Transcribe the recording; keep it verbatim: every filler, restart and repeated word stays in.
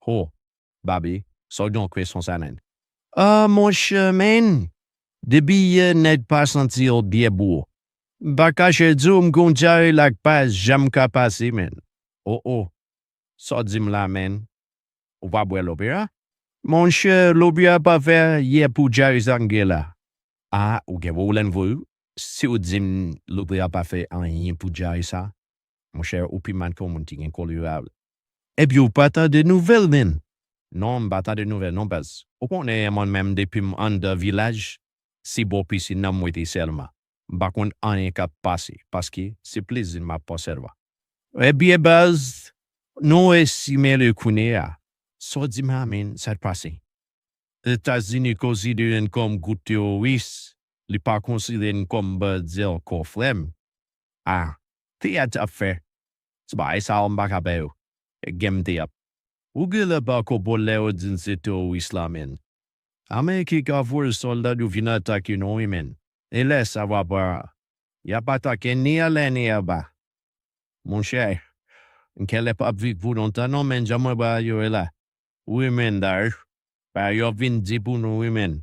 Ho, Babi, sa w gen kont sa, menn? Ah, monchè, menn, depi yè nèg pa santi yon byè bou. M pa kache di w, m gon dyare la k pa janm ka pase, menn. O, o, sa w di m la, menn? Ou pa bwè lopera? Monchè, lopera pa fè yè pou dyare sa m gen la. A, ou gen pwoblèm vre wi. Si w di m lopera pa fè anyen pou dyare sa, monchè, ou pi mal ke yon moun ki gen kolera. Epi ou pa tande nouvèl, menn? Non, m pa tande nouvèl non, baz. Ou konnen mwen menm depi m anndan vilaj, se bò pisin nan m rete sèlman. M pa konn anyen k ap pase, paske se plezi m ap pran sèlman. Ebyen, baz, nou resi mele kounye a. Sa w di m la, menn, sa k pase? Etazini konsidere n kòm gwoup teworis, li pa konsidere n kòm bandi ankò, frè m. A, teyat y ap fè. Se bagay sa yo m pa ka bay yo. Gen m teyat. Ou genlè pa konprann lè yo di n se teworis la, menn. Ameriken ka voye sòlda yo vin atake nou wi, menn. E lè sa va pran, y ap atake ni anlè ni anba. Monchè, m genlè p ap viv pou lontan non, menn, jan mwen wè yo ye la. Wi, menn, dayè, bagay yo ap vin di pou nou wi, menn.